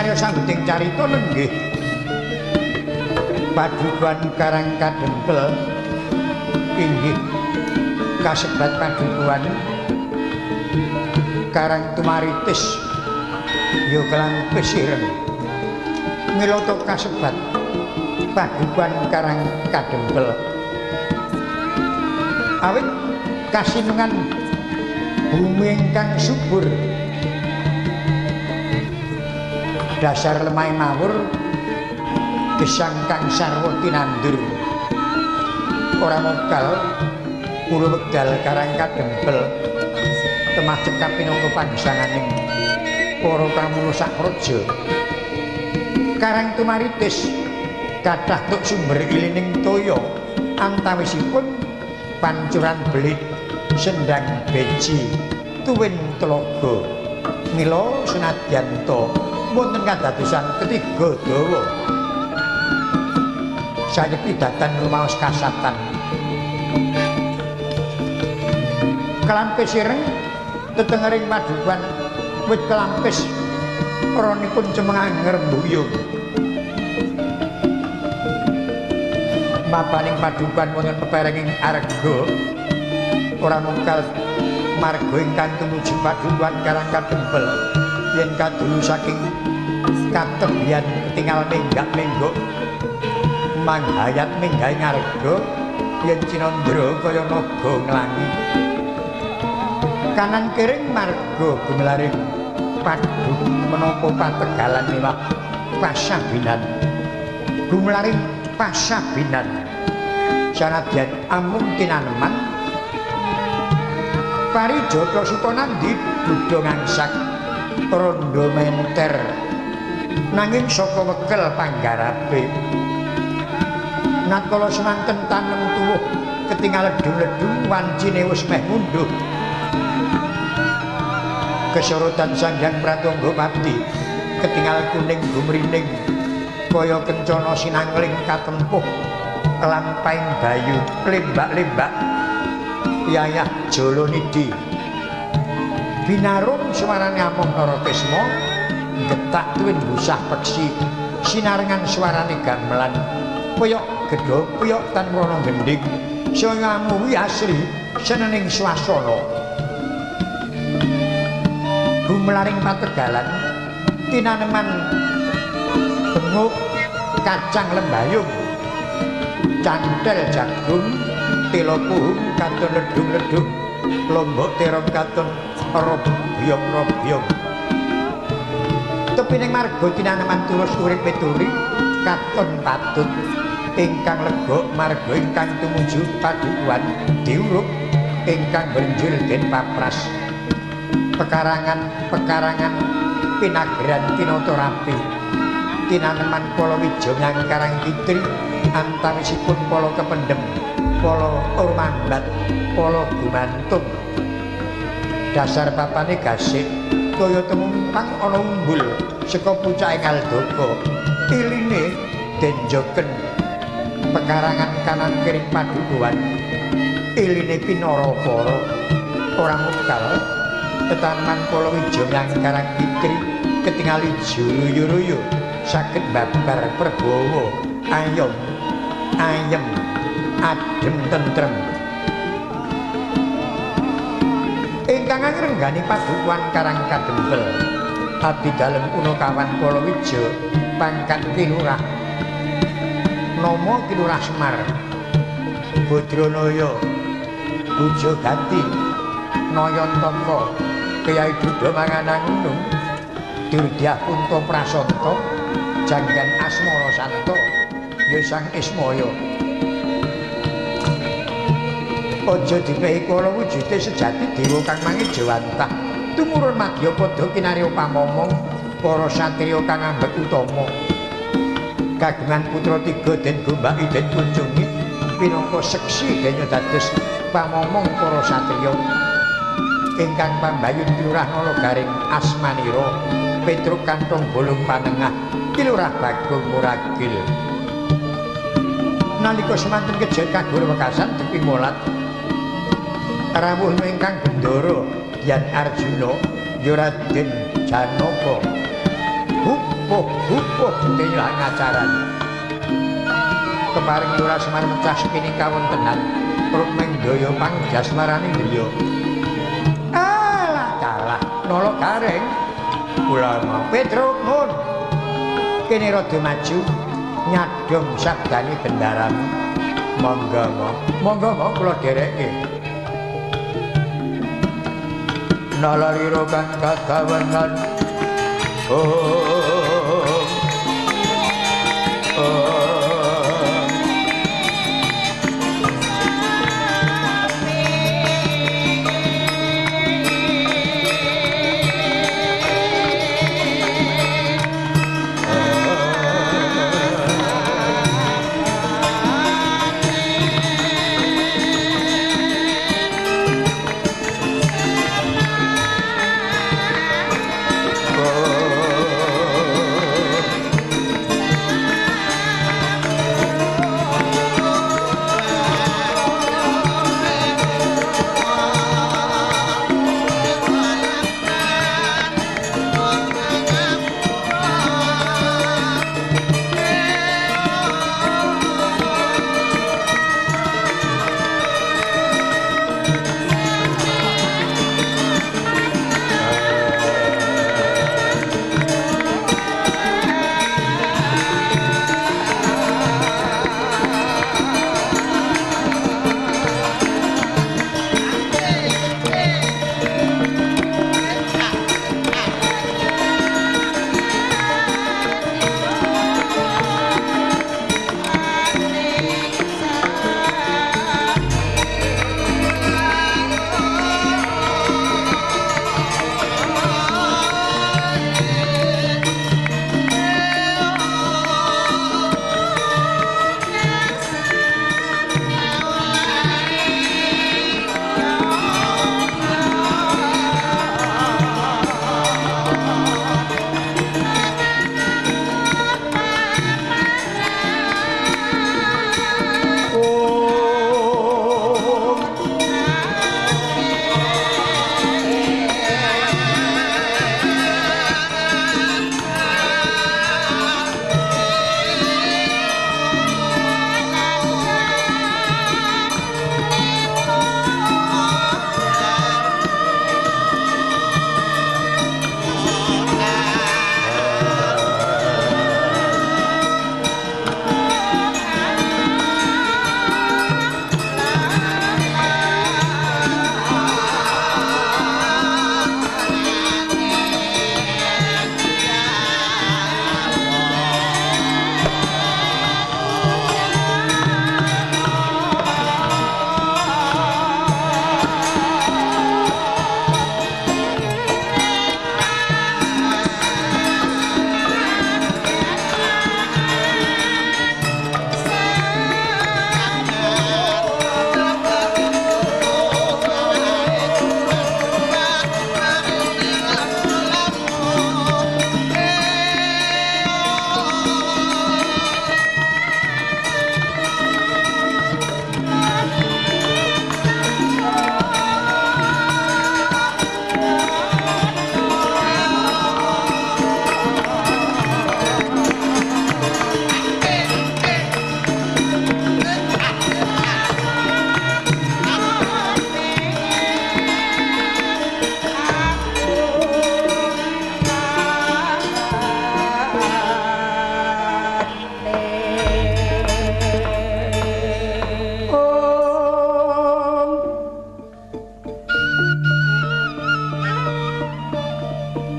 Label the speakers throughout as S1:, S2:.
S1: Kinarya sambeting carita lenggih Padukuhan Karang Kadempel inggih kasebat padukuhan Karang Tumaritis ya kelampis ireng milata kasebat padukuhan Karang Kadempel awit kasinungan bumi ingkang subur dasar lemah mawur gesang kang sarwa tinandur ora mokal kula wekdal Karang Kadempel temah cekap pinangka pagesanganing para pamula sak praja. Karang Tumaritis kathah tuk sumber ilining toya antawisipun pancuran belik sendang beji tuwin telaga mila senadyan ta wonten kadadosan ketiga dawa sayekti datan rumaos kasatan kelampis ireng tetengering padukuhan wit kelampis ronipun cemengan ngrembuyung mapaning padukuhan wonten peperenging arga ora mungkal marga ingkang tumuju padukuhan Karang Kadempel yen kadulu saking katebian ketingal menggak-menggok manghayat minggahe ngarga yen cinandra kaya naga nglangi kanan kiring marga gumelaring paduk menapa pategalan mewah pasabinan gumelaring pasabinan sanadyan amung tinaneman parijata Sutanandi duda ngangsak rondo menter nanging saka wekel panggarape natkala semanten tanem tuwuh ketingal ledung-ledung wancine wis meh ngundhuh kesorotan Sang Hyang Pratangga Pati ketingal kuning gumrining kaya kencana sinangling katempuh lampahing bayu lembak-lembak yayah Jalanidhi binarum suarane Among Narakisma getak tuwin busah peksi sinarengan suarane gamelan puyok gedho puyok tan mrono gendhing saya amuwi asri senening swasana gumelaring pategalan tinaneman benguk kacang lembayung cantel jagung tela puhung katon ledung-ledung lombok terong katon robyong-robyong tepining marga tinaneman turus urip pituri katon patut ingkang legok marga ingkang tumuju padukuhan diuruk ingkang brenjul den papras pekarangan-pekarangan pinageran tinata rapi tinaneman palawija nyang Karang Kitri antawisipun pala kependhem pala ormambat pala gumantung dasar papane gasik kaya temumpang ana umbul saka pucake Kaldaka iline denjoken pekarangan kanan kiri padukuhan iline pinara para ora mungkal tetaneman palawija nyang Karang Kitri ketingali juruyu-ruyu saged babar perbawa ayom ayem adem tentrem ingkang ngrenggani padukuhan Karang Kadempel abdi dalem punakawan palawija pangkat Ki Lurah nama Ki Lurah Semar Badranaya Bujogati Nayantaka Kyai Duda Manganangunung Durdyah Punta Prasanta Janggan Asmara Santa ya Sang Ismaya aja dipehi kala wujude sejati dewa kang mangejawantah tumurun madyapada kinarya pamomong para satriya kang ambek utama kagungan putra tiga den gombaki den kunjungi pinangka seksi dene dados pamomong para satriya ingkang pambayun Lurah Nalagaring Asmanira Petruk Kantong Bolong Panengah Ki Lurah Bagong Muragil nalika semanten kejet kagur wekasan tepi molat rawuh ingkang bendara Yan Arjuna ya Raden Janaka. Hup Gupuh-gupuh denyuhan acarane. Keparing Lurah Semar mecah sekining kawontenan Rukming daya pangjasmarane griya. Alah kalah nala garing kula Petruk nun. Kene rada maju nyadong sabdane bendaramu. Monggo monggo kula dherekke. Nala lira kang kadawenan. Oh. Oh.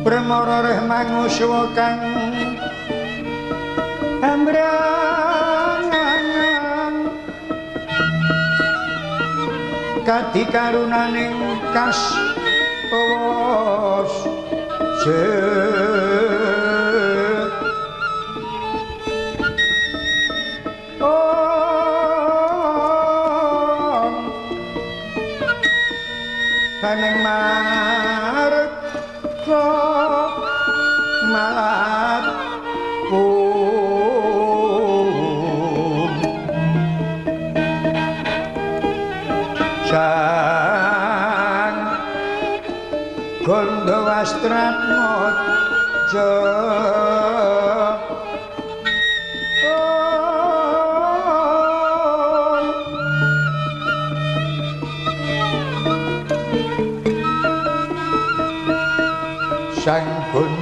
S1: Permara reh manguswa kang ambrangan kadi karunaning kas was Kaneng marga malatku Sang Gandhawastratmaja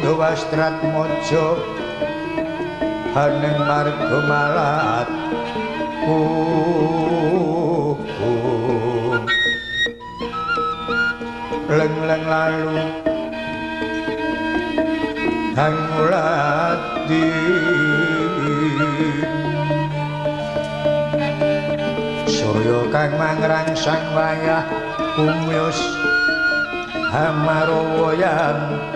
S1: Dawastratmaja haning marga malat leng-leng lalu hangulati surya kang mangrangsang wayah kumyus hamarowayanto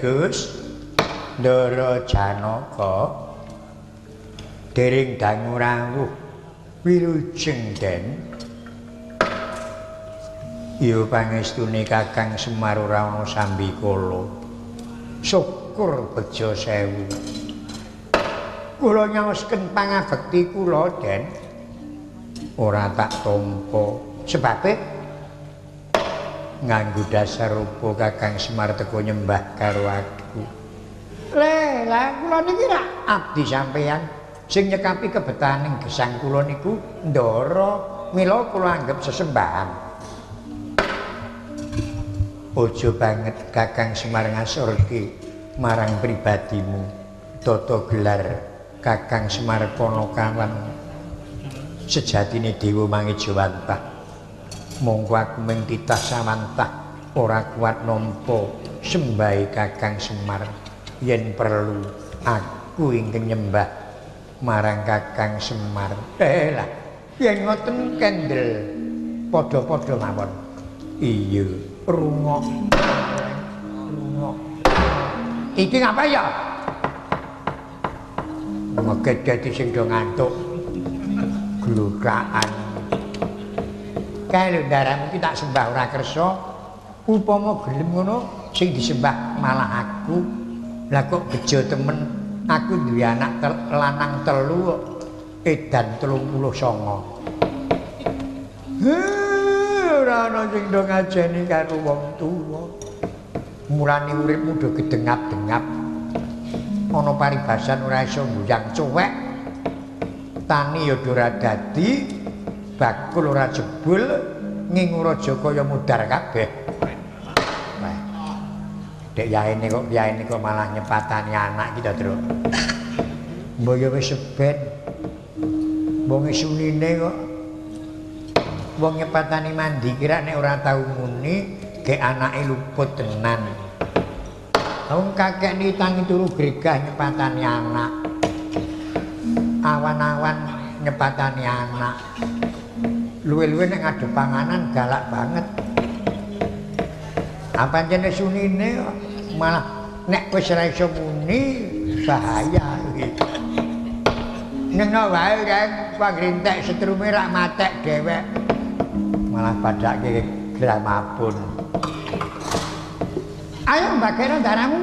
S1: Gus Ndara Janaka dereng dangu rawuh wilujeng Den. Ya pangestune Kakang Semar ora ana sambikala. Syukur beja sewu. Kula nyaosken pangabekti kula Den. Ora tak tampa sebabe nganggo dasar rupa Kakang Semar teko nyembah karo aku. Le, lah kula niki rak abdi sampeyan sing nyekapi kebetahaning gesang kula niku ndara, mila kula anggap sesembahan. Aja banget Kakang Semar ngasurke marang pribadimu tata gelar Kakang Semar Panakawan sejatine dewa mangejawantah. Monggo aku mung titah samantah ora kuat nampa sembahe Kakang Semar. Yen perlu aku ingkang nyembah marang Kakang Semar. Lah yen ngoten kendel padha-padha mawon. Iya, rungok. Rungok. Iki ngapa ya? Megedeti sing do ngantuk. Glurakan. Kae lho ndaramu ki tak sembah ora kersa. Upama gelem ngono sing disembah malah aku. Lah kok bejo temen aku duwe anak lanang telu kok edan 39. Ora ana sing do ngajeni karo wong tuwa. Mulane uripmu do gedengap-dengap. Ana paribasan ora iso mbuyang cuwek. Tani ya ora dadi, bakul ora jebul, ngingu raja kaya mudhar kabeh. Dek yaene kok yaene kok malah nyepatani anak kita, Truk. Mbok ya wis seben. Wong isunine kok wong nyepatani mandi kira nek ora tau muni gek anake luput tenan. Wong kakek niki tangi turu gregah nyepatani anak. Awan-awan nyepatani anak. Luwe-luwe nek ngadep panganan galak banget. Apa pancen sunine malah nek wis ora iso muni bahaya iki. Nengno wae rek pangrintek setrume rak matek dhewek. Malah padake gramapun. Ayo mbakene ndaramu.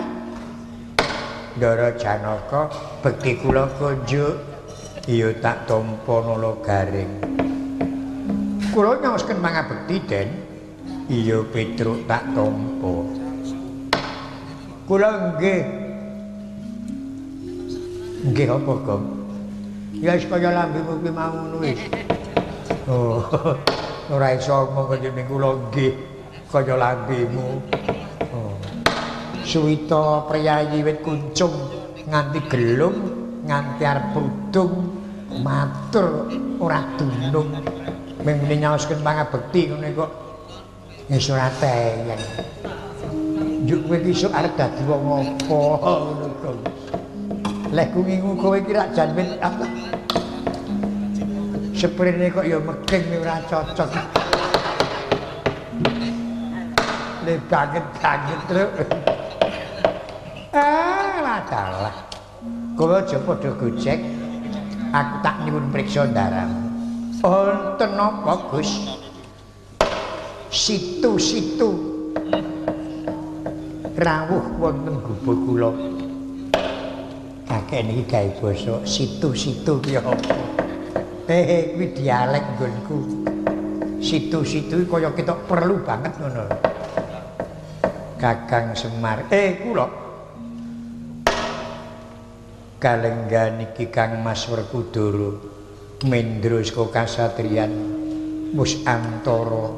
S1: Ndara Janaka bekti kula kunjuk iya tak tampa nala garing. Kula nyaosken pangabekti Den. Iya Petruk tak tampa. Kula nggih. Nggih apa, Gong? Ya wis kaya lambemu kuwi mau ngono wis. Oh, ora iso omong kaya ning kula nggih kaya lambemu. Oh. Suwita priyayi wit kuncung nganti gelung, nganti arep udung, matur ora dunung. Mung nyaosken pangabekti ngene kok wis ora teyeng. Njuk kowe iki sok arep dadi wong apa ngono kok. Leh ku ngingu kowe iki rak jan wit apa. Seprene kok ya meking ora cocok. Le banget banget truk. Ah, dalah. Kowe aja padha gojek. Aku tak nyuwun priksa ndaram. Wonten napa, Gus? Situ-situ rawuh wonten gubuk kula. Kakek niki gawe basa situ-situ ki apa? Kuwi dialek nggonku. Situ-situ kaya ketok perlu banget ngono. Kakang Semar. Kula kalenggan iki Kang Mas Werkudara mendro saka kasatriyan wis antara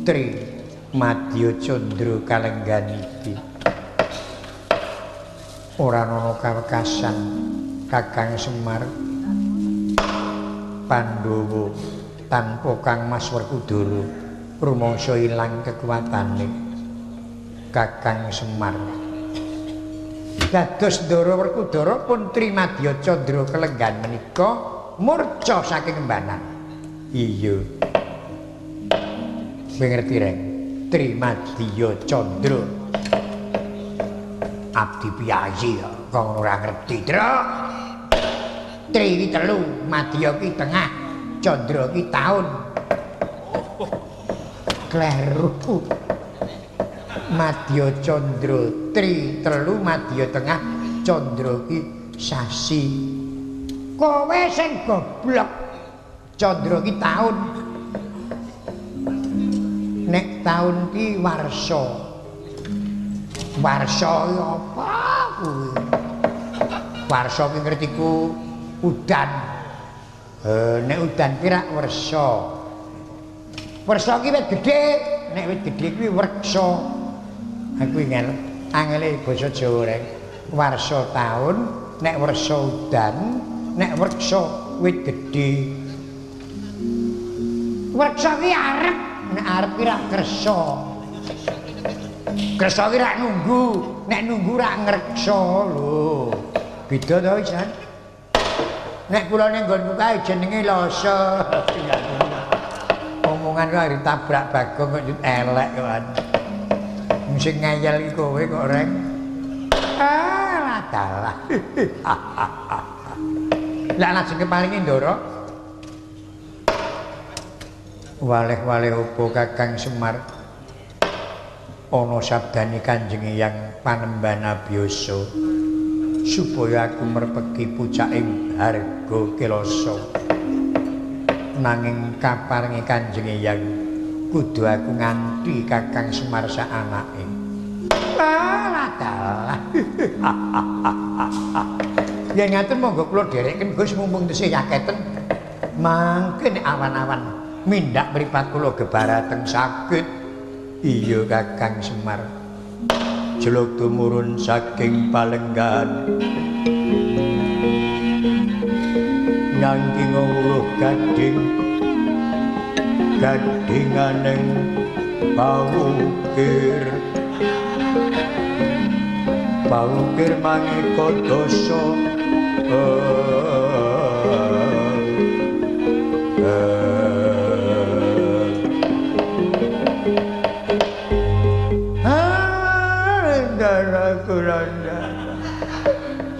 S1: Tri Madya Candra kalenggan iki. Ora ana kawekasan Kakang Semar. Pandhawa tanpa Kang Mas Werkudara rumangsa ilang kekuatane Kakang Semar. Dados Ndara Werkudara pun Tri Madya Candra kalenggan menika murca saking embanan. Iya. Kowe ngerti reng? Tri Madya Candra. Abdi piyayi kok ora ngerti, Truk. Tri iki telu, Madya ki tengah, Candra ki taun. Kleru. Madya Candra Tri telu, Madya tengah, Candra ki sasi. Kowe sing goblok. Candra ki taun. Nek taun ki warsa. Warsa ki apa kuwi? Warsa ki ngertiku udan. Nek udan ki rak wersa. Wersa ki wit gedhe, nek wit gedhe kuwi wreksa. Aku ngel angele basa Jawa rek. Warsa taun, nek wersa udan, nek wreksa wit gedhe. Wreksa ki arep, nek arep ki rak kersa. Kersa ki rak nunggu, nek nunggu rak ngreksa lho. Beda to wisan. Nek kula ning nggonku kae jenenge Lasa. Omongan kok ditabrak Bagong kok elek kok. Sing ngeyel iki kowe kok reng. Ah, dalah. Lah lajeng keparingi Ndara. Waleh-waleh opo Kakang Semar? Ana sabdane Kanjeng Hyang Panembahan Abiyasa supaya aku merpeki pucaking harga kelasa. Nanging kaparingi Kanjeng Hyang kudu aku nganti Kakang Semar sak anake. Alah dalah. Yen ngaten monggo kula dhereken Gus mumpung tesih yaketen. Mangke nek awan-awan mindak mripat kula gebarateng sakit. Iya Kakang Semar. Jeluk tumurun saking palenggan nanging nguluh gading gadinganing pawukir pawukir maneka dasa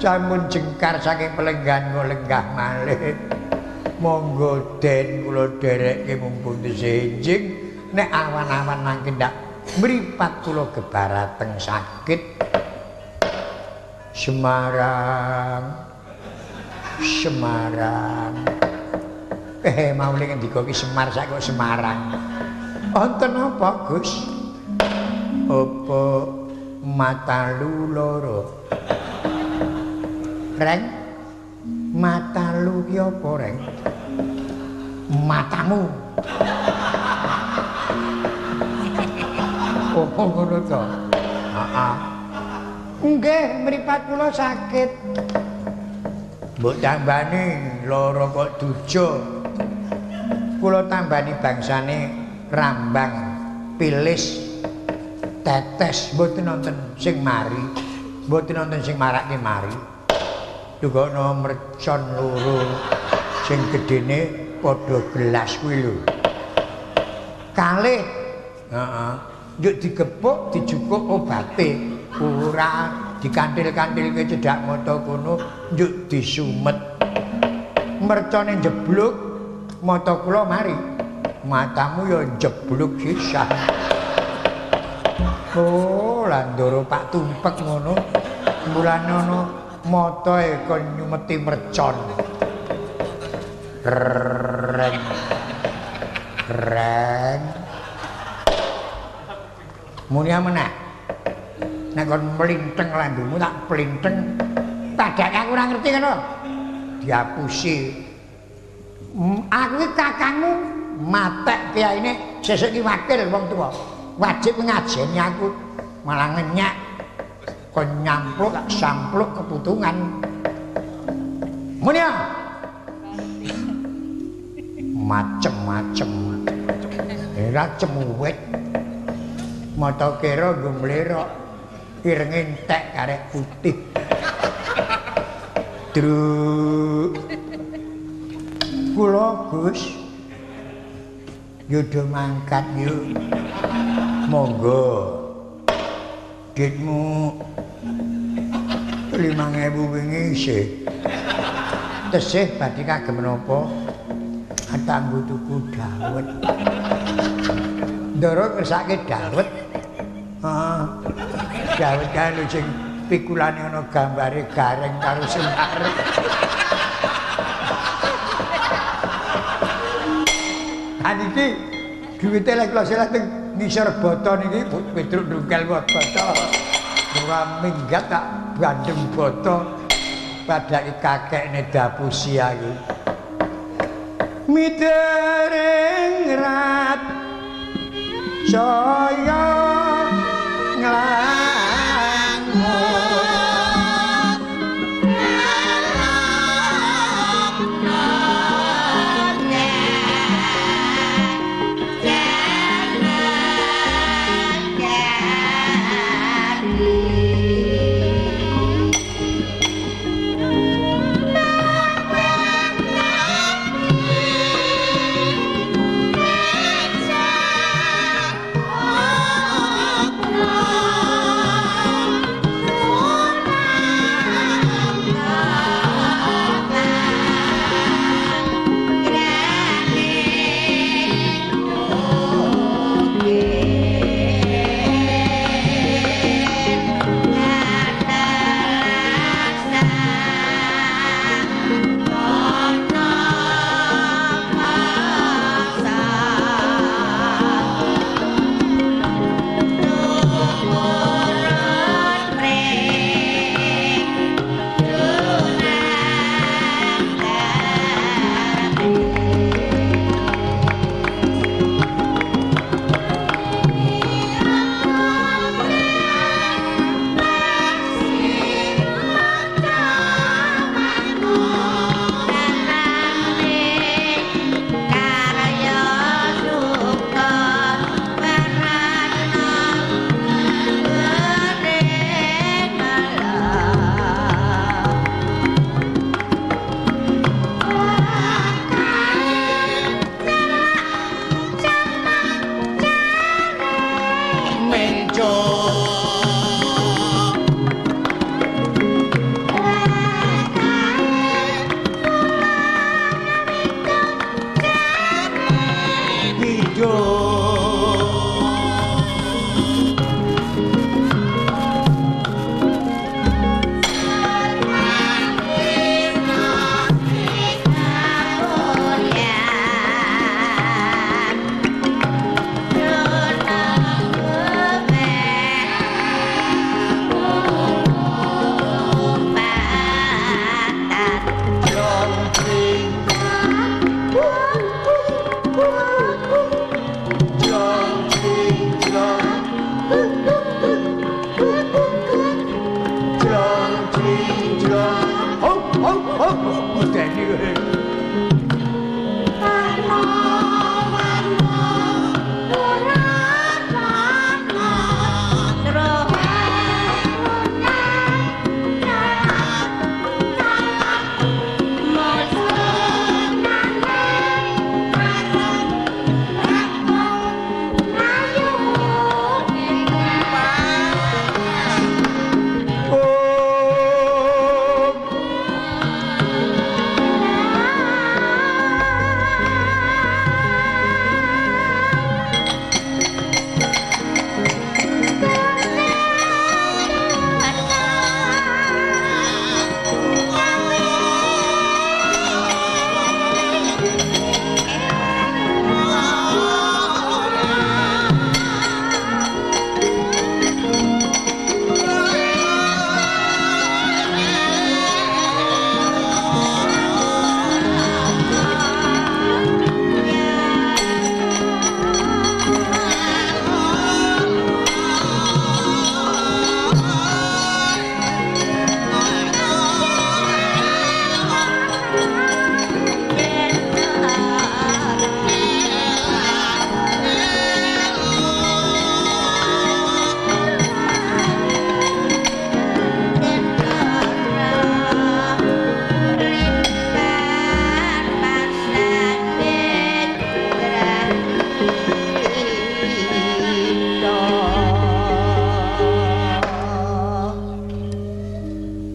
S1: sampun jengkar saking pelenggan kula lenggah malih. Monggo den kula dherekke mumpung tesih enjing nek awan-awan mangke ndak mripat kula gebarateng sakit. Semarang. Semarang. Mau ngendika ki Semar sak kok Semarang. Wonten apa, Gus? Apa matalu loro? Reng, matalu ki apa, Reng? Matamu. Oh, ngono to. Heeh. Nggih, mripat kula sakit. Mbok tambani lara kok dujo. Kula tambani bangsane rambang, pilis, tetes, mboten wonten sing mari. Mboten wonten sing marake mari. Dugono mercon loro sing gedene padha gelas kuwi lho. Kalih. Heeh. Njuk digepuk dijukuk obate. Ora dikantil-kantilke cedhak mata kono njuk disumet. Mercone njeblug mata kula mari. Matamu ya njeblug sisan. Oh, lah Ndara Pak Tumpek ngono. Mulane ana matae kon nyumeti mercon. Reng. Reng. Muni meneh. Nek kon mlinteng lambemu tak plinteng. Padake aku ora ngerti ngono. Diapusi. Aku iki kakangmu matek kiyaine sesuk iki wakil wong tuwa. Wajib ngajeni aku malah ngenyak. Kon nyampluk tak sampluk keputungan. Muni ya. Macem-macem. Ora cemuwit. Mata kira nggo mlerok. Irenge entek karek putih. Truk. Kula Gus. Yo do mangkat yo. Monggo. Duitmu 5.000 wingi isih. Tesih badhe kagem menapa? Kanggo tuku dawet. Ndara ngersake dawet. Heeh. Dawet kae lho sing pikulane ana gambare gareng karo Semar. Ha niki duwite lek kula seleh teng ngisor bata niki Petruk ndungkel bata. Ora minggat tak bandeng bata padake kakekne dapusi aku. Midering rat saya nglangut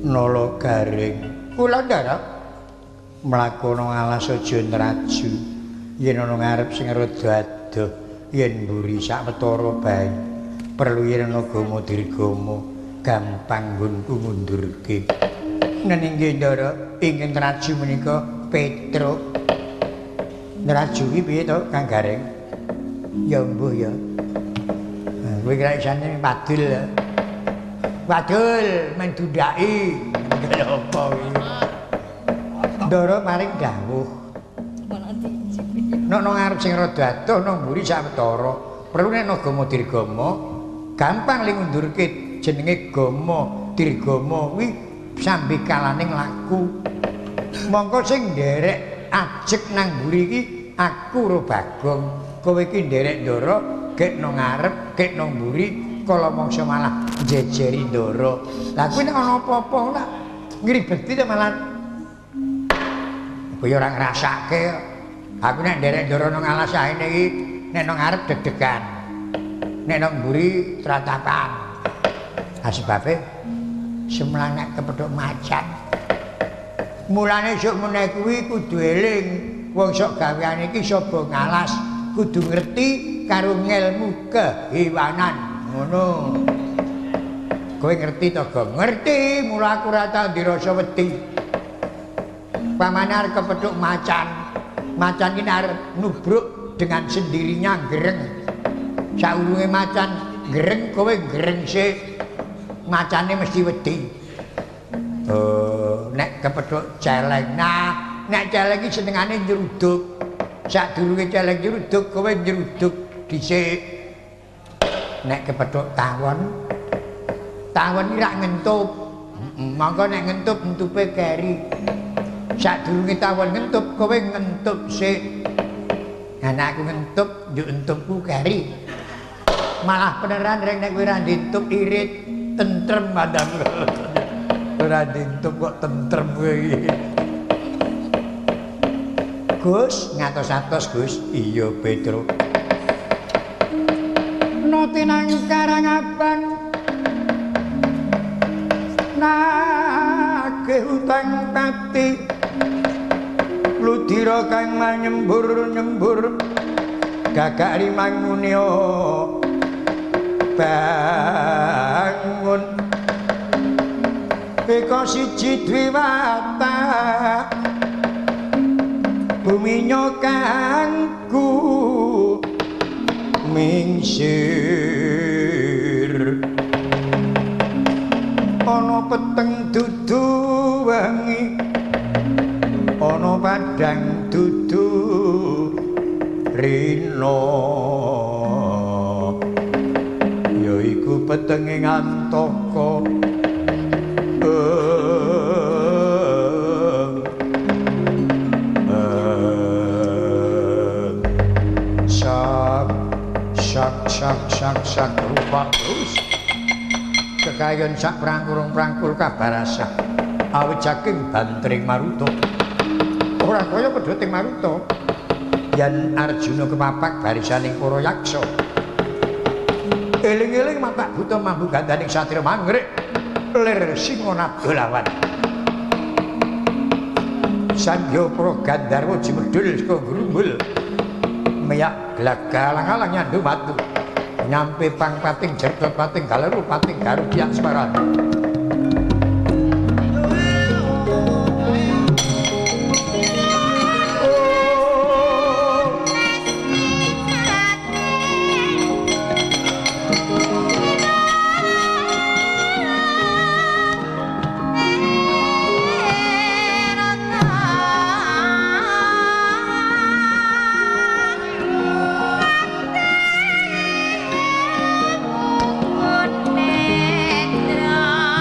S1: Nala Garing. Kula ndara mlaku nang alas aja nraju. Yen ana ngarep sing rada adoh, yen mburi sawetara bae. Perlu yen ana gama dirgama, gampang nggonku ngundurke. Ngening nggih ndara, ingkang nraju menika Petruk. Nraju ki piye to Kang Gareng? Ya mbuh ya. Kowe kira isane wadul. Wadul mendundaki. Kaya apa iki? Ndara paring dawuh. Nek nang ngarep sing rada adoh nang mburi sawetara. Perlu nek ana gama dirgama, gampang li ngundurke jenenge gama dirgama kuwi sambikalane nglaku. Mongko sing nderek ajeg nang mburi iki aku ro Bagong. Kowe iki nderek ndara, gek nang ngarep, gek nang mburi, kala mangsa malah njejeri ndara. Lah kuwi nek ana apa-apa ora ngribeti to malah. Kowe ora ngrasake. Aku nek nderek ndara nang alas saene iki nek nang ngarep deg-degan. Nek nang mburi tratapan. Ha sebabe semlang nek kepethuk macan. Mulane sok meneh kuwi kudu eling wong sok gaweane iki sapa ngalas, kudu ngerti karo ngelmu kehewanan. Ngono. Kowe ngerti to, Gong? Ngerti, mula aku ora tau dirasa wedi. Pamane arep kepethuk macan. Macan iki arep nubruk dengan sendirinya gereng. Saurunge macan gereng, kowe gereng sik. Macane mesti wedi. Nek kepethuk celeng. Nah, nek celeng iki senengane nyeruduk. Sadurunge celeng nyeruduk, kowe nyeruduk dhisik. Nek kepethuk tawon, tawon iki rak ngentup. Monggo nek ngentup entupe keri. Sadurunge tawon ngentup, kowe ngentup sik. Nah, nek aku ngentup, njuk entupku keri. Malah beneran reng nek kowe ora dientup irit, tentrem madam. Ora dientup kok tentrem kowe iki. Gus, ngatos-atos Gus. Iya, Petruk. Nate nang Karangaban nagih utang pati ludira kang manyembur-nyembur gagak rimangune bangun eka siji dwiwata buminya kangku mingsir ana peteng dudu wengi ana padhang dudu rina yaiku petenge ngantaka. Sak sak sak sak sak rupa terus kekayon sak prangkurung-prangkul kabarasah awit saking bantring maruta. Ora kaya pedhoting maruta yen Arjuna kepapak barisaning para yaksa. Eling-eling matak buta mambu gandaning satriya mangrik lir singa nabdolawan. Sandya para gandharwa jimedhul saka grumbul meyak glagalang-alang nyandu watu nyampe pang pating jertot pating galeru pating garu kiak separan.
S2: Netra.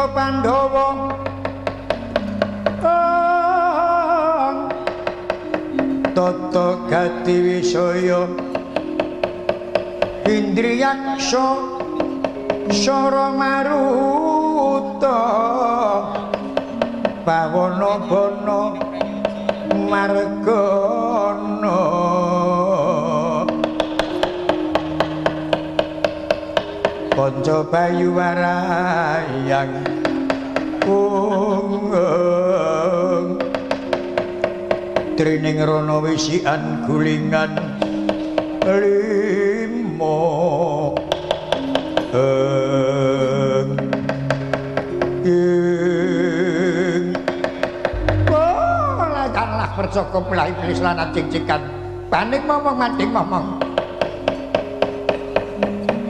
S1: Putra Pandhawa tata gati wisaya Indriyaksa Sara Maruta Bawana Bana Margana Panca Bayu Warayang Ung Trining Rana wisikan gulingan lima ing oh lah percaka pelah iblis lan cing-cingan panik momong mading momong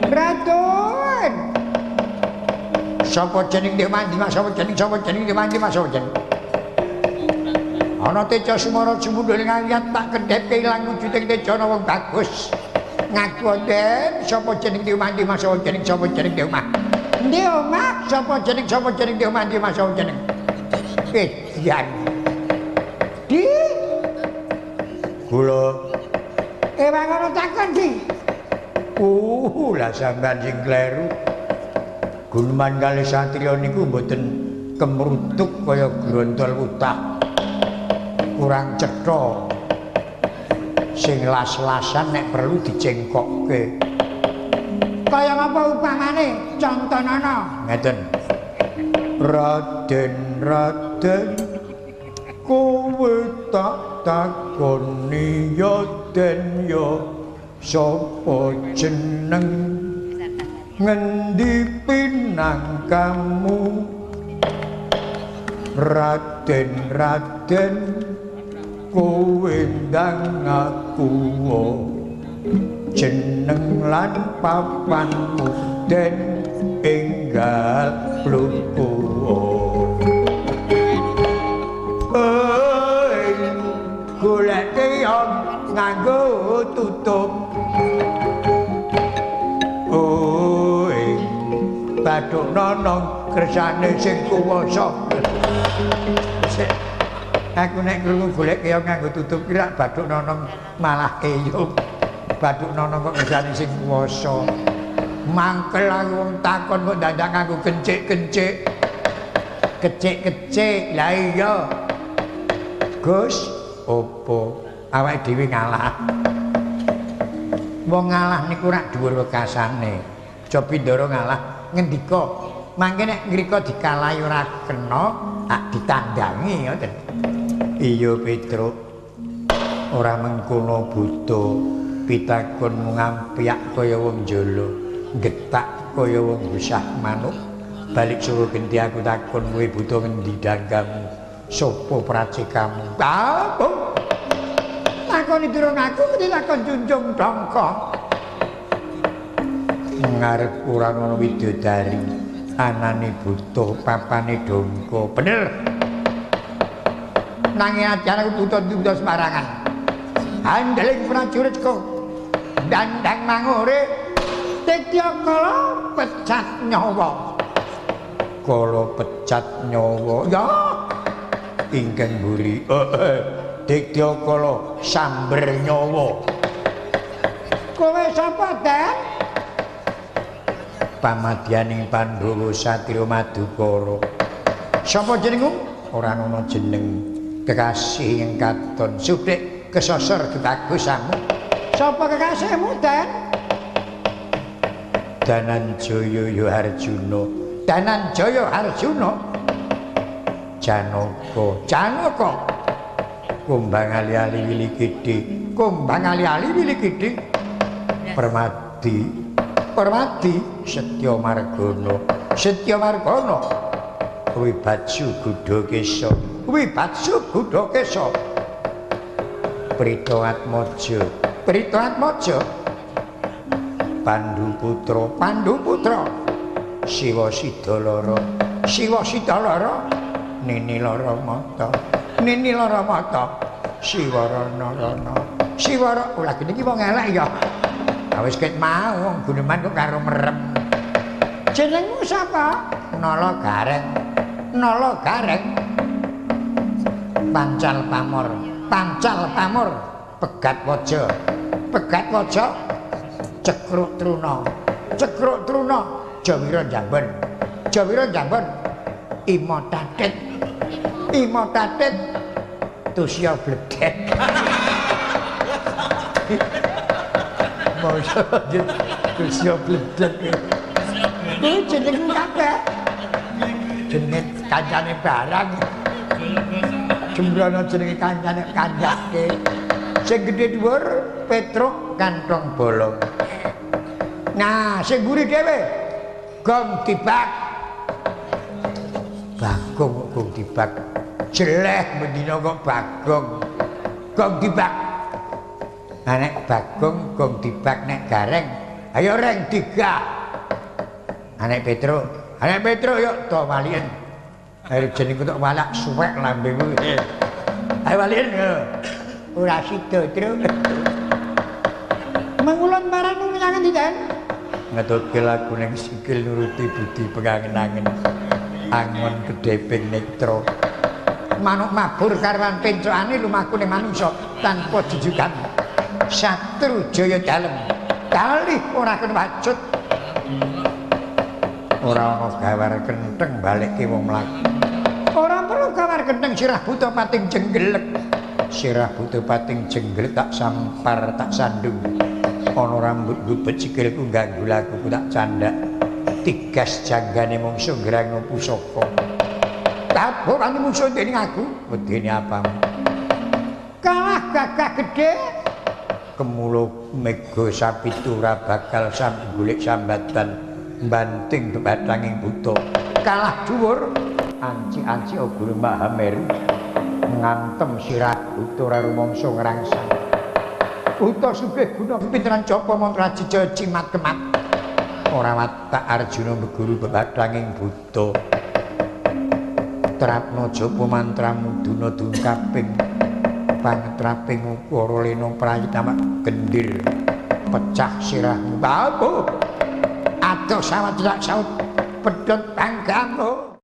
S1: Raden sapa jeneng Dewa Mas sapa jeneng Dewa Mas sapa jeneng ana teja sumara jumundhul ngayat tak kendhepke ilang wujuding teja ana wong bagus ngaku den sapa jeneng Dewa Mas sapa jeneng Dewa Endi omah sapa jeneng Dewa Mas sapa jeneng Edian di kula ewang ana takon di lah sampean sing kleru guneman kalih satriya niku mboten kemrutuk kaya grontol utah kurang cetha sing las-lasan nek perlu dicengkokke kaya ngapa upamane contonana ngeten Raden Raden kowe tak takoni ya den ya sapa jeneng ngendi pinangkamu Raden Raden kowe ndang ngaku jeneng lan papanmu den enggal pluku golek keong nganggo tutup ing bathuk nonong kersane sing kuwasa. Aku nek krungu golek keong nganggo tutup ki lak bathuk nonong malah eyup. Bathuk nonong kok kersane sing kuwasa. Mangkel aku wong takon kok dadak nganggo kencik-kencik. Kecik-kecik. Lah iya. Gus, opo awake dhewe ngalah. Wong ngalah niku rak dhuwur wekasane. Aja pindara ngalah ngendika. Mangke nek ngrika dikalahi ora kena, tak ditandangi ngoten. Iya Petruk. Ora mengkono buta, pitakon ngampyak kaya wong jala, getak kaya wong gusah manuk. Balik suruh genti aku takon kowe buta ngendi dangkamu? Sopo pracikamu? Apa? Takoni durung aku mesti takon junjung dongko. Ngarep ora ana widodari, anane buta, papane dongko. Bener. Nanging ajar aku buta-buta sembarangan. Andeling prajurit kok dandang mangure Ditya kala pecat nyawa. Kala pecat nyawa. Ya. Ingkang mburi. Ditya kala samber nyawa. Kowe sapa, Den? Pamadyaning Pandhawa Satriya Madukara. Sapa jenengmu? Ora ana jeneng. Kekasih ing katon suthik kesosor kebagusanmu. Sapa kekasihmu, Den? Dananjaya ya Arjuna. Dananjaya Arjuna. Janaka, Janaka. Kumbang ali-ali wili kidhi, kumbang ali-ali wili kidhi. Permadi, Permadi Setya Margana, Setya Margana. Wibatsu Gudakesa, Wibatsu Gudakesa. Prita Atmaja, Prita Atmaja. Pandu Putra, Pandu Putra. Siwa Sidalara, Siwa Sidalara. Nini lara mata, Nini lara mata. Siwarana rana, Siwara. Ora gene iki wong elek ya. Wis ket mau wong guneman kok karo merem. Jenengmu sapa? Nala Gareng. Nala Gareng. Pancal pamor, pancal pamor, pegat waja. Pegat waja cekruk truna. Cekruk truna Jawira Jambon. Jawira Jambon. Imo tatit. Imo tatit. Tusya bledek. Mosok tusya bledek. Kuwi jeneng kabeh. Jeneng kancane barang. Jembrana jenenge kancane kancake. Sing gedhe dhuwur Petruk kantong bolong. Nah, sing mburi dhewe gong dibak. Bagong gong dibak. Jeleh mendina kok Bagong. Gong dibak. Nah nek Bagong gong dibak nek Gareng, ayo reng tiga. Nah nek Petruk, nek Petruk yuk to walian. Ayo jenengku tok walak suwek lambemu. Ayo walian. Ora sida, Truk. Mangulon marang menyang endi, Den? Ngetutke lagu ning sikil nuruti budi pengangen-angen. Angon kedheping netra. Manuk mabur karwan pencokane lumaku ning manungsa tanpa jujukan. Satru jaya dalem. Kalih ora kena wacut. Ora ana gawar kentheng balekke wong mlaku. Ora perlu gawar kentheng sirah buta pating jenggelek. Sirah buta pating jenggelek tak sampar tak sandung. Ana rambut gubet sikilku ganggu lakuku tak candak. Tigas janggane mungsuh ngrang pusaka. Taburane mungsuh dening aku, wedene apamu? Kalah gagah gedhe. Kemuluh mega sapitu ora bakal golek sambatan banting bebathanging buta. Kalah dhuwur anci-anci Guru Mahameru ngantem sirah buta ora rumangsa ngrangsang. Buta sugih guna pinteran japa mantra jejaya cimat kemat. Ora watak Arjuna meguru bebathanging buta. Trapna japa mantramu duna dungkaping pangetraping ukara lena prayitama gendir pecah sirahmu. Babu adoh sawat tidak saut pedhot banggamu.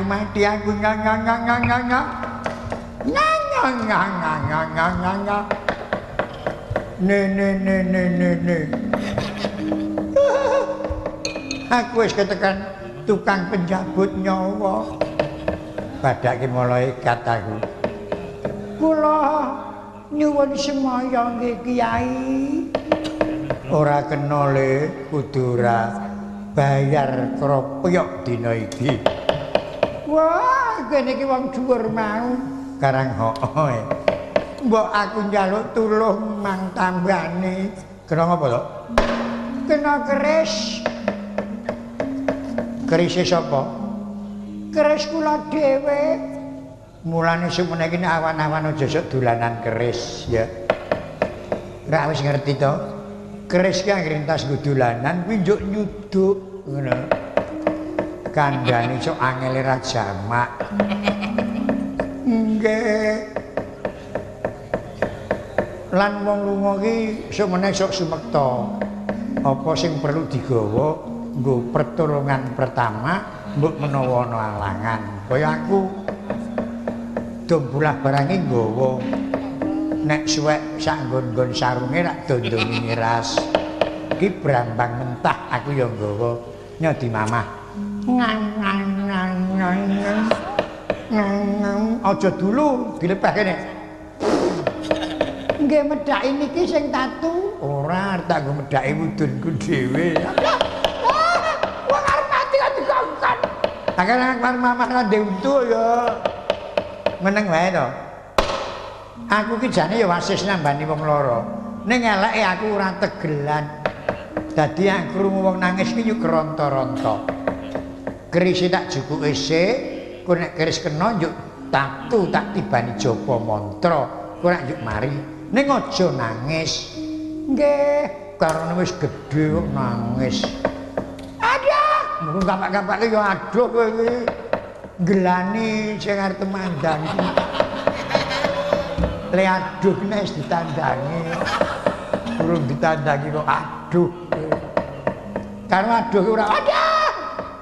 S1: mati aku nga nga nga nga nga nga. Nga nga nga nga nga nga nga nga. Ne ne ne ne ne ne. Aku wis ketekan tukang penjabut nyawa. Padake malaikat aku. Kula nyuwun semaya nggih Kyai. Ora kena le kudu ora bayar kropyok dina iki. Wah, kene iki wong dhuwur mau karang hooe. Mbok aku njaluk tulung mang tambane. Kena ngapa to? Kena keris. Kerise sapa? Keris kula dhewe. Mulane semene iki awan-awan aja sok dolanan keris ya. Ora wis ngerti to? Keris ki anggere entas nggo dolanan kuwi njuk nyuduk ngono. Kandhane sok angele ra jamak. Nggih. Lan wong lunga ki semene sok sumekta. Apa sing perlu digawa nggo pertolongan pertama mbok menawa ana alangan. Kaya aku dombulah barange nggawa. Nek suwek sak nggon-nggon sarunge rak dondongi miras. Ki brambang mentah aku ya nggawa nyodi mamah. Ngang ngang ngang ngang ngang. Aja dulu dilepeh kene. Nggih medhaki niki sing tatu. Ora arep tak nggo medhaki wudunku dhewe. Wong arep mati kok dikongkon. Akeh nang mamah ra ndek untu ya. Meneng wae to. Aku ki jane ya wasis nambani wong lara. Ning eleke aku ora tegelan. Dadi aku krungu wong nangis ki yo keronta-ronta. Kerise tak jukuke sik, ku nek keris kena njuk tatu tak tibani japa mantra, ku nek njuk mari. Ning aja nangis. Nggih, karone wis gedhe kok nangis. Aduh, mung kapak-kapake ya aduh kowe iki. Gelani sing arep temandang. Le aduh nek wis ditandangi. Durung ditandangi kok aduh. Karo aduh ora aduh.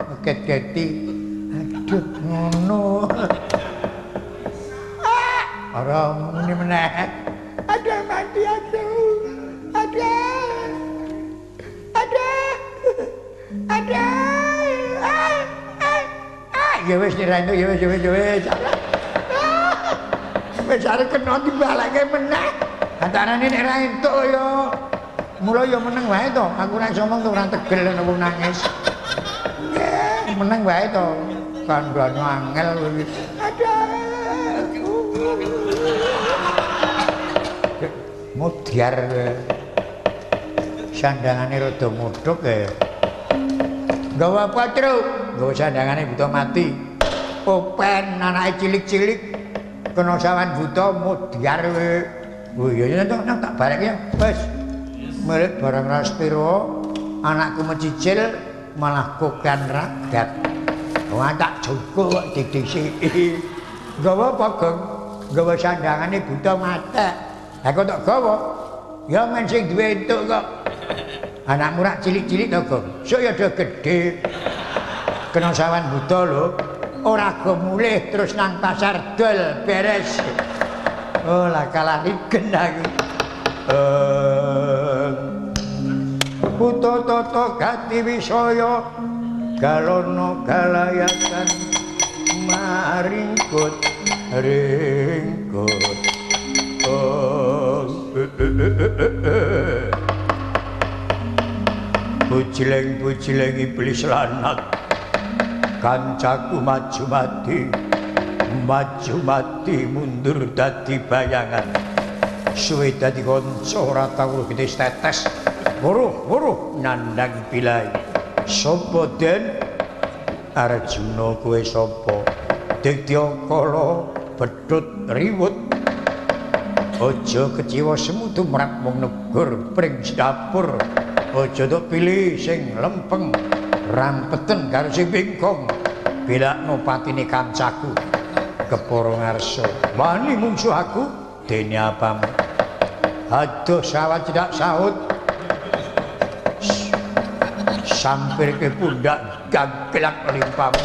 S1: Ngeket-keti. Aduh ngono. Ah, ora muni meneh. Aduh mati aku. Aduh. Aduh. Aduh. Ah, ah, ah. Ya wis ora entuk ya wis ya wis ya wis. Wis arep kena dibalekke meneh. Antarane nek ora entuk ya. Mula ya meneng wae to. Aku ora iso ngomong to ora tegel nek wong nangis. Nggih, meneng wae to. Kandhane angel kuwi. Aduh. Mudyar sandangane rada mudhuk ya. Nggawa apa, Truk? Nggawa sandangane buta mati. Open anake cilik-cilik kena sawan buta mudyar kowe. Oh iya ya nang tak barek ya. Wis. Milik barang raspiro, anakku mencicil malah kokan ragat. Wah tak jukuk kok didhisiki. Nggawa apa, Gong? Nggawa sandangane buta matek. Lah kok tak gawa? Ya men sing duwe entuk kok. Anakmu rak cilik-cilik to, Gong. Sok ya do gedhe. Kena sawan buta lho. Ora go mulih terus nang pasar dol beres. Oh lah kalah rigen aku. Buta tata gati wisaya galono galayakan maringkut ringkut. Oh. Bujleng-bujleng iblis lanat. Kancaku maju mati, maju mati mundur dadi bayangan. Suwe dadi kanca ora tau getis tetes. Weruh-weruh nandang pilai. Sopo Den? Arjuna kowe sapa? Didyakala bedhut riwut. Aja kecewa semu tumrap wong negur pring dapur. Aja tok pilih sing lempeng. Rampeten karo sing bingkong. Bilakno patine kancaku. Kepara ngarsa. Wani mungsuh aku dene apamu? Aduh sawat tidak saut. Sampir ke pundak Gagglak limpamu.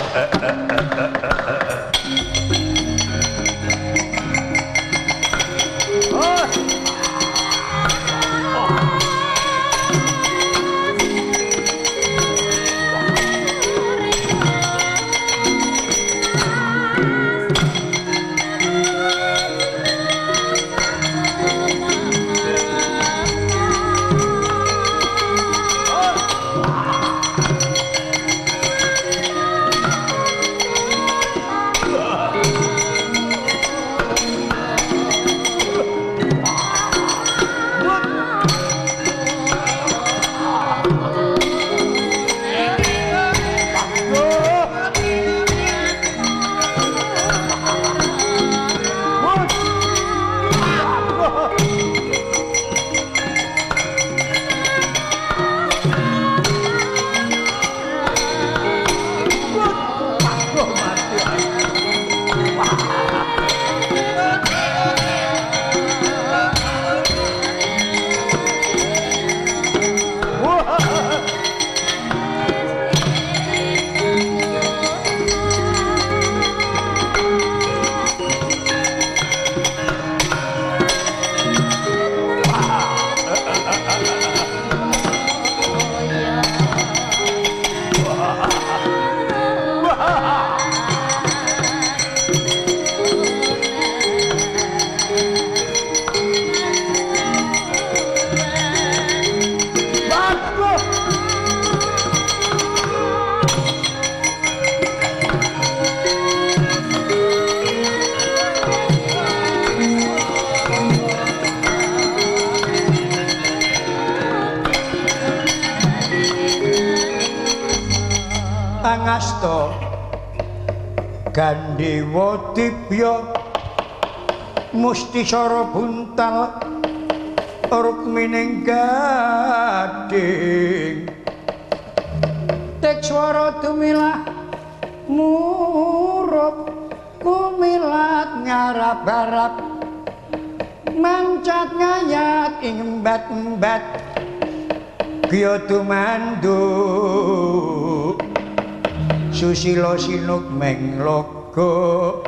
S1: Angasta Gandewa Dibya Mustisara buntal Rukmining gading tek swara dumilah murup kumilat ngarap-arap mancat ngayat ing embat-embat gya tumanduk susila sinuk menglogo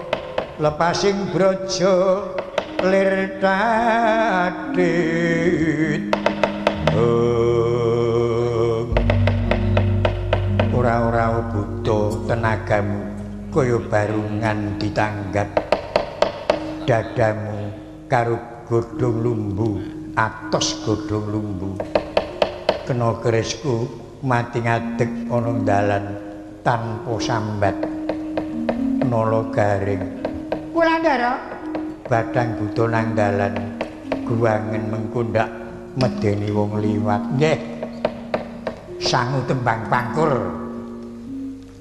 S1: lepasing braja lir tadit. Ora-ora buta tenagamu kaya barungan ditanggap dadamu karo godhong lumbu atos godhong lumbu kena kerisku mati ngadeg ana dalan tanpa sambat nala garing Wulandara badang buta nang dalan guwangen mengkundak medeni wong liwat nggih sangu tembang pangkur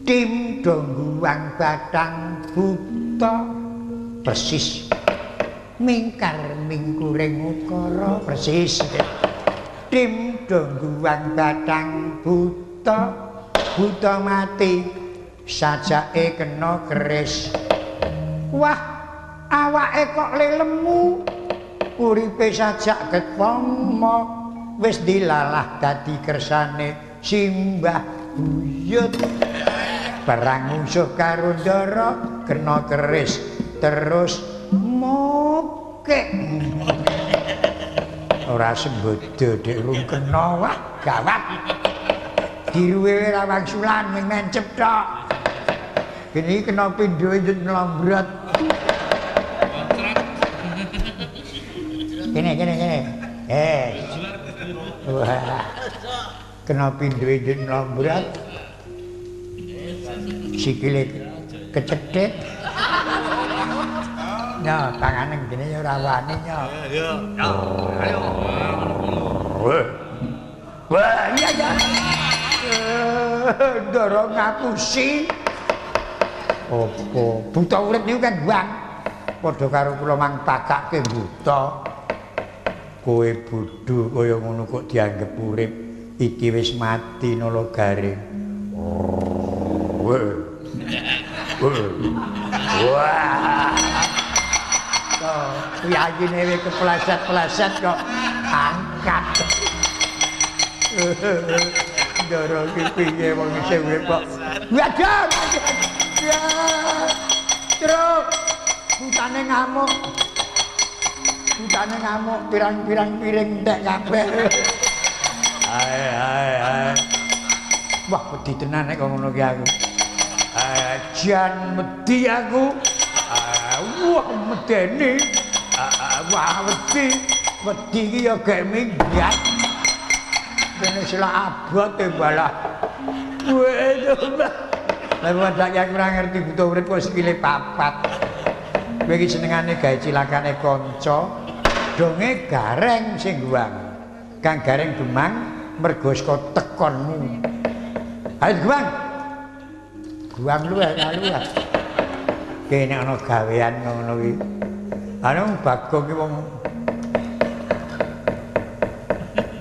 S1: tim do guwang badang buta persis mingkar mingkuring ukara persis tim do guwang badang buta buta mati sajake kena keris wah awake kok lelemu uripe sajak ketama wis dilalah dadi kersane simbah buyut perang musuh karo Ndara kena keris terus mokek ora sembodo dik rung kena wah gawat diruwe ora wangsulan ming mencep tok gini kena pindho nlambrot. Kene kene kene. Wah. Kena pindho nlambrot. Sikile kecethit. Nyo, tangane ngene ya ora wani nyo.
S2: Yo, ayo.
S1: Wah, iya ya. Ndara ngapusi. Apa? Buta urip niku kan buang. Padha karo kula mang pakake buta. Kowe bodho kaya ngono kok dianggep urip. Iki wis mati nala garing. Wah. Kok piyayine wis kepleset-pleset kok angkat. Ndara iki piye wong isih urip kok Waduh. Ya. Truk. Butane ngamuk. Butane ngamuk pirang-pirang piring entek kabeh. Ae ae ae. Wah, wedi tenan nek ngono ki aku. Jan wedi aku. Wah, medeni. Wah, wedi. Wedi iki ya gek minggat. Kene selak abot e balah. Lah wadak aku ora ngerti butuh urip kok sikile papat. Kowe iki senengane gawe cilakane kanca, donge gareng sing guang. Kang gareng demang mergo saka tekonmu. Ayo guang. Guang luweh luweh. Kene ana gawean ngono kuwi. Anu Bagong ki wong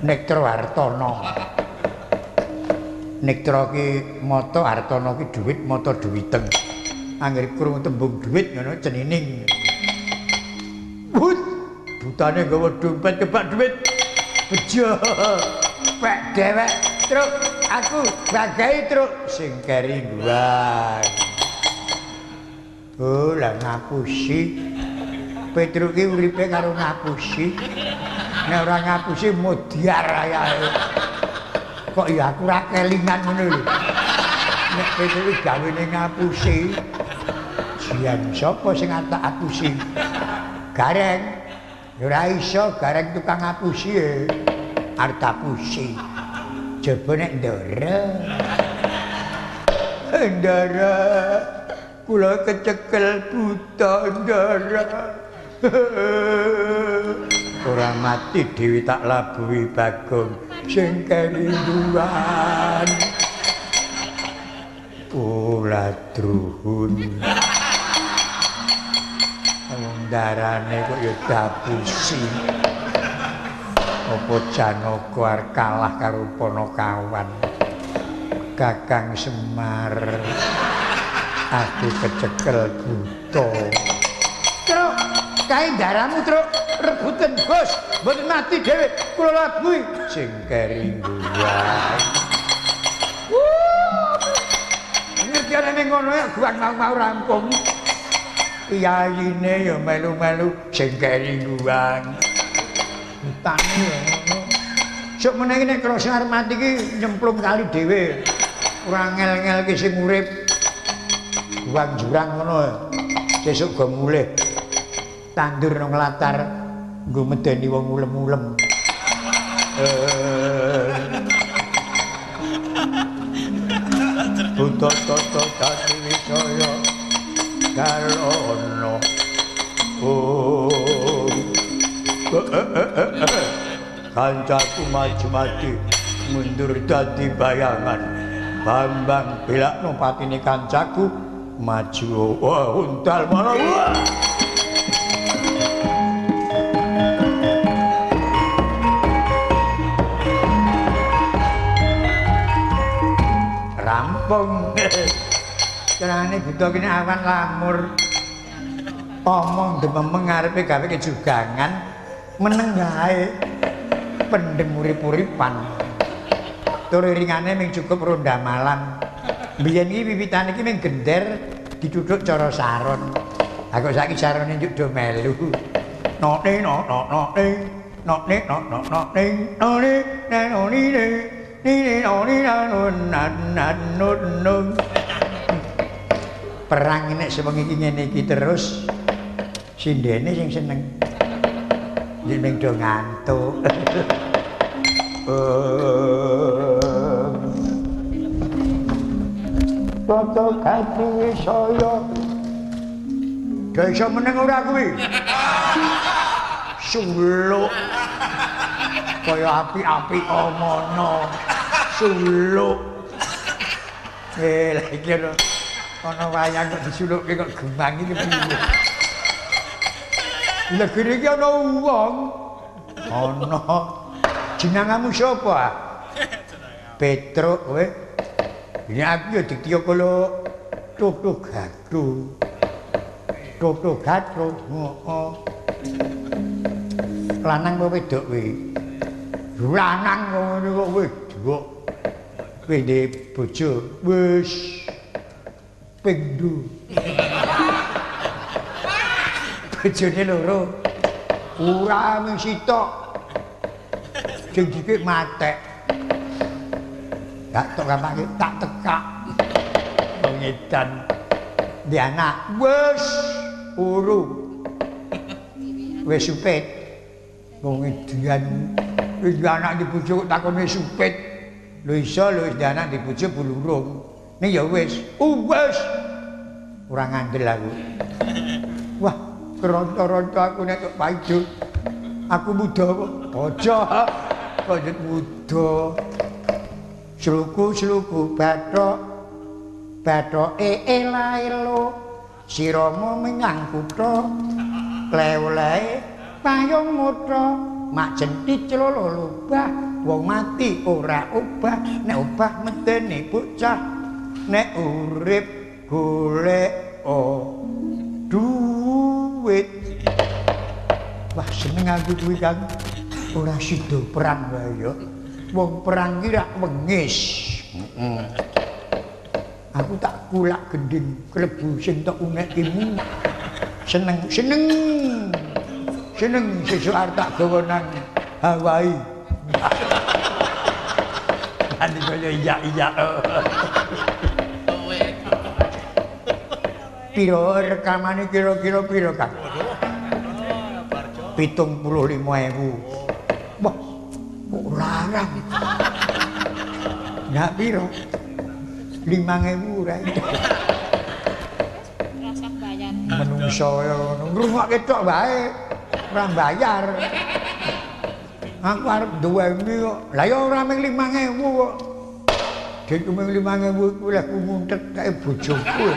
S1: Nektro Hartono. Nektro ki mata, Hartono ki dhuwit, mata duwiteng. Angger krungu tembung dhuwit ngono cenining. But, butane nggawa dompet kebak dhuwit. Bejo. Pek dhewek, truk aku bagai truk sing keri ngguang. Oh, lah ngapusi. Petruk ki uripe karo ngapusi. Nek ora ngapusi modiar ayahe. Kok ya aku ora kelingan ngono lho. Nek Petruk ki gawene ngapusi. Jian sapa sing atak apusi? Gareng. Ya ora iso, gareng tukang ngapusi e. Arep apusi. Jaba nek ndara. Ndara. Kula kecekel buta ndara. Ora mati dhewe tak labuhi Bagong sing kelinduan. Ora druhun. Wong darane kok ya dapusi. Apa Janaka arep kalah karo Panakawan? Kakang Semar. Aku kecekel buta. Truk, kae daramu truk, rebuten bos, mboten mati dhewe, kula labuhi sing keri ngguwang. Ngerti ana ning ngono ya guang mau-mau rampung. Piyayine ya melu-melu sing keri ngguwang. Utane ya ngono. Sok meneh nek krasa arep mati iki nyemplung kali dhewe. Ora ngel-ngelke sing urip. Guang jurang ngono. Sesuk go mulih. Tandur nang latar nggo medeni wong ulem-ulem. Buta tata dadi wisaya kalono. Oh. Kancaku maju mati mundur dadi bayangan. Bambang belakno patine kancaku maju. Wah, untal malah. Wah. Rampung. Carane buta kene awan lamur. Omong dememeng ngarepe gawe kejugangan meneng wae. Pendem urip-uripan. Tur iringane mung cukup ronda malam. Biyen iki wiwitane iki mung gender dituthuk cara saron. Ha kok saiki sarone njuk do melu. No ne no no no ne no ne no no no ne no ne no ni ne ni ne no ni na no na na no no. Perang nek sewengi iki ngene iki terus sindene sing seneng. Yen mung do ngantuk. Tata kati wisaya. Gak iso meneng ora kuwi. Suluk. Kaya api-api omono. Suluk. Lha iki ana wayang kok disulukke kok gemang iki piye? Lha kene iki ana wong. Ana. Jenengamu sapa? Petruk kowe. Ini aku ya diktiya kala Toto Gatru. Toto Gatru, heeh. Lanang apa wedok kuwi? Lanang ngono kok wedok. Kowe ndek bojo wis. Ping 2. Bojone loro. Ora mung sitok. Sing dikik matek. Gak tok gampang tak tekak. Wong edan. Di anak wis uru. Wis supit. Wong edan wis anak di bojo kok takone supit. Lho iso lho wis anak di bojo bulurung. Ning ya wis. Wis. Ora ngandel aku. Wah, keronto-ronto aku nek tok paido. Aku muda kok. Aja. Kok muda. Sluku-sluku bathok. Bathoke ela-elo. Sirama menyang kutha. Klew-lehe payung mutha. Mak jentit celana lubah. Wong mati ora obah. Nek obah medeni bocah. Nek urip golek duit. Wah, seneng aku kuwi Kang. Ora sida perang wae ya. Wong perang ki rak wengis. Heeh. Aku tak kulak gending klebu sing tok unekimu. Seneng, seneng. Seneng sesuk arep tak gawa nang Hawaii. Nanti kaya iya-iya. Piro rekamane kira-kira piro Kang? 75.000. Wah, kok larang. Ndak piro? 5.000 ora.
S3: Rasah bayar.
S1: Menungso kaya ngono, ngrungokke tok wae, ora bayar. Aku arep duweni kok. Lah ya ora mung 5.000 kok. Dek mung 5.000 kuwi lek nguntet kae bojoku.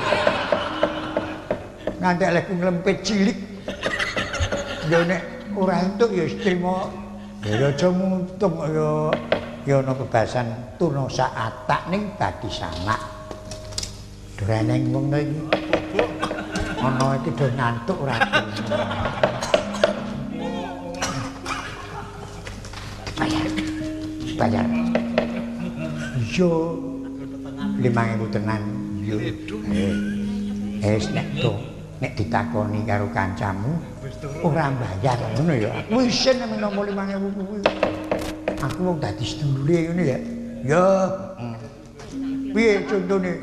S1: Ngantek lek nglempit cilik. Ya nek ora entuk ya wis trimo. Ya aja muntung ya. Ya ana bebasan tuna saatak ning bagi sanak. Dreneng wong to iki. Ana iki do ngantuk ora. Bayar. Bayar. Yo 5.000 tenan. Yo. Wis nek to nek ditakoni karo kancamu ora mbayar ngono ya. Aku isin nek nampa 5.000 kuwi. Aku wong dadi sedulure ngono ya. Ya. Piye contone?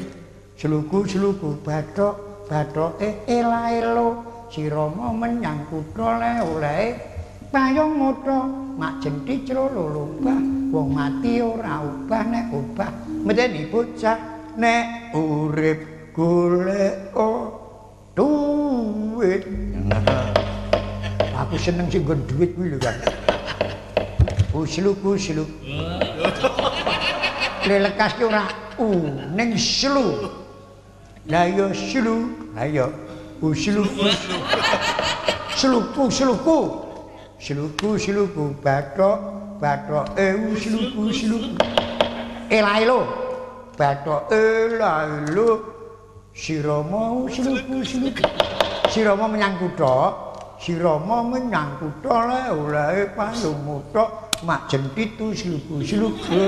S1: Sluku-sluku bathok, bathoke ela-elo, sirama menyang kutha le-olehe payung mutha, mak jenthi crolo lubah, wong mati ora obah nek obah medeni bocah nek urip golek duit. Aku seneng sing nggon duit kuwi lho Kang. Usluku sluk. Lelekas ki ora u ning slu. Lah ya slu, lah ya usluku. Sluku sluku. Sluku sluku bathok, bathoke usluku sluku. Ela-elo. Bathok ela-elo. Sirama usluku sluku. Sirama menyang kutha, sirama menyang kutha le-olehe payung mutha. Mak jentitu sluku sluku.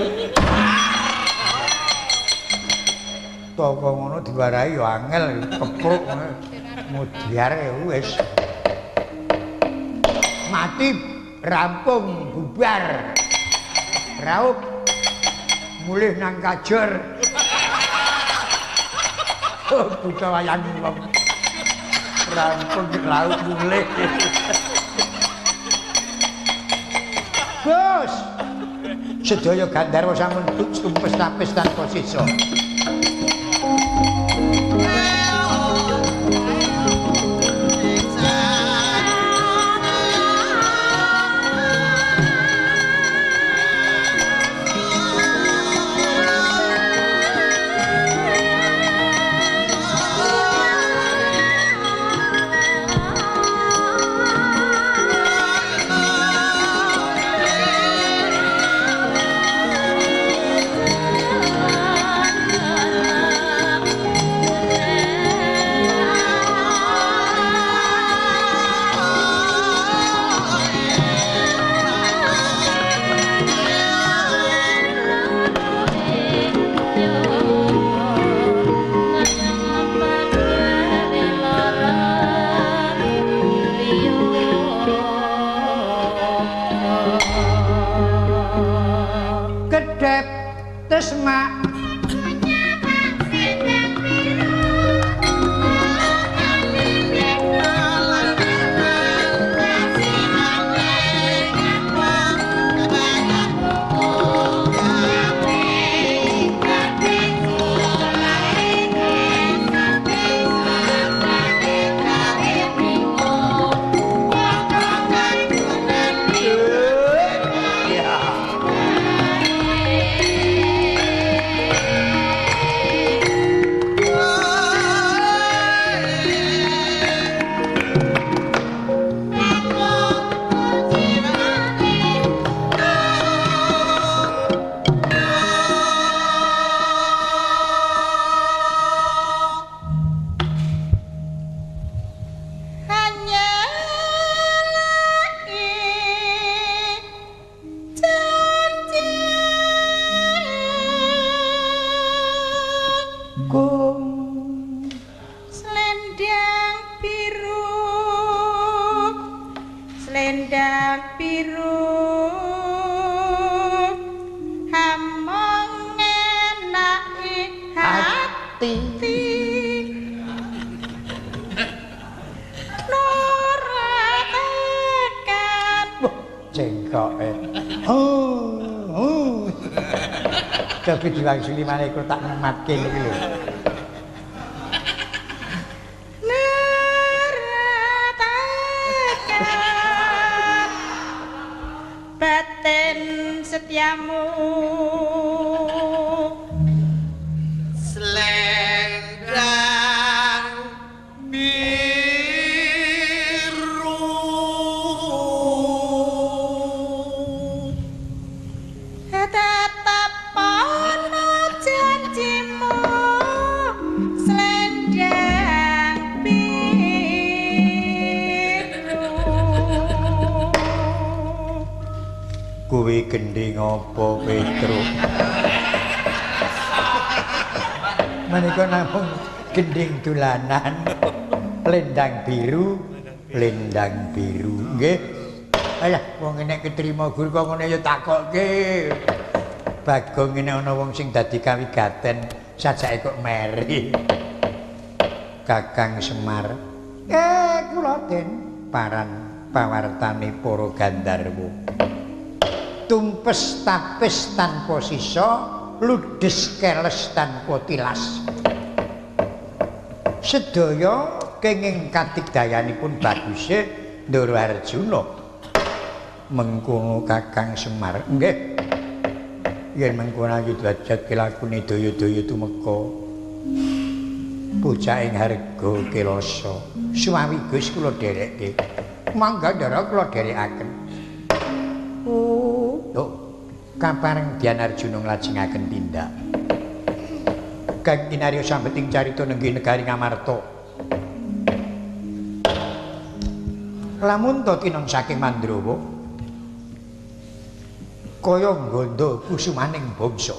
S1: Toko ngono diwarahi ya angel kepruk mudyar ya wis. Mati rampung bubar. Raup mulih nang kajur. Oh, buta wayang wong. Rampung raup mulih. Gus, sedaya gandharwa sampun tumpes tapis tanpa sisa.
S3: Thank you.
S1: Tesma tapi diwangsuli maneh kok tak ngematke iki lho.
S3: Neratakan batin setiamu
S2: selendang biru
S3: tetep ana janjimu selendang biru.
S1: Kuwi gendhing apa Petruk? Menika namung gendhing dolanan. Lendang biru, lendang biru. Nggih. Alah wong nek ketrima guru kok ngene ya takokke. Bagong ngene ana wong sing dadi kawigaten sajake kok meri. Kakang Semar. Kula Den paran pawartane para gandharwa. Tumpes tapis tanpa sisa, ludes keles tanpa tilas. Sedaya kenging katigdayanipun baguse Ndara Arjuna. Mengkono Kakang Semar. Nggih. Yen mengkono ayu derajat kelakune daya-daya tumeka. Bocah ing harga kelasa. Suwawi Gus kula dherekke. Mangga Ndara kula dherekaken. Oh, kapareng Dian Arjuna nglajengaken tindak. Kang kinarya sambeting carita nenggih negari Ngamarta. Lamun to tinon saking Mandrawa kaya nggondo kusumaning bangsa.